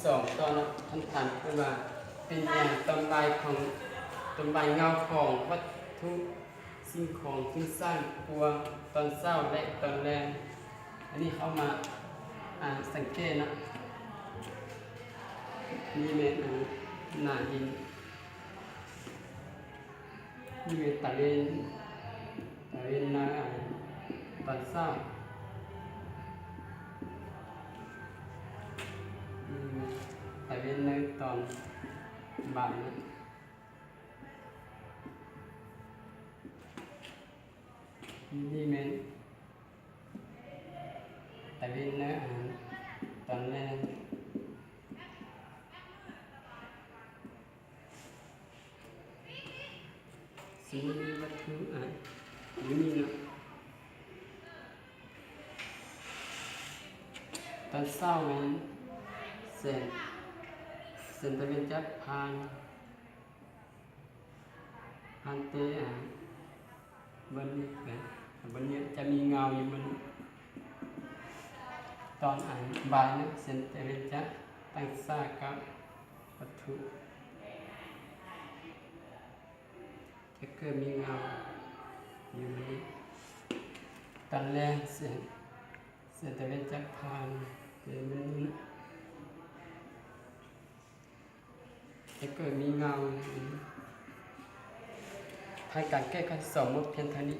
ສອງ ຕໍ່ເນາະ ຄຳຖາມຄືວ່າ ເປັນຫຍັງຕອນບ່າຍຂອງ ຕອນບ່າຍເງົາຂອງວັດຖຸສິ່ງຂອງຂຶ້ນສ້າງກວ່າຕອນເຊົ້າ ແລະ ຕອນແລງ? ອັນນີ້ເຮົາມາ ອ່າ ສັງເກດເນາະ ນີ້ແມ່ນ ອ່າ ໜ້າດິນ. ນີ້ແມ່ນຕາເວັນ ຕາເວັນໃນຕອນເຊົ້າ ນີ້ແມ່ນຕາເວັນໃນຕອນບ່າຍນະ. ນີ້ແມ່ນຕາເວັນໃນຕອນແລງ. ຊິມີວັດຖຸ ອາ ຢູ່ນີ້ເນາະ ຕອນເຊົ້າແມ່ນແສງ ແສງຕາເວັນຈະຜ່ານ ຜ່ານແຕ່ ອາ ບ່ອນນີ້ໄປ ບ່ອນນີ້ຈະມີເງົາຢູ່ບ່ອນນີ້. ຕອນ ອາ ບ່າຍເນາະ ແສງຕາເວັນຈະຕັ້ງສາກັບວັດຖຸ ຈະເກີດມີເງົາຢູ່ນີ້. ຕອນແລງ ແສງ ແສງຕາເວັນຈະຜ່ານເປັນ ຈະເກີດມີເງົາ. ຜ່ານການແກ້ຂໍ້ທີສອງໝົດພຽງເທົ່ານີ້.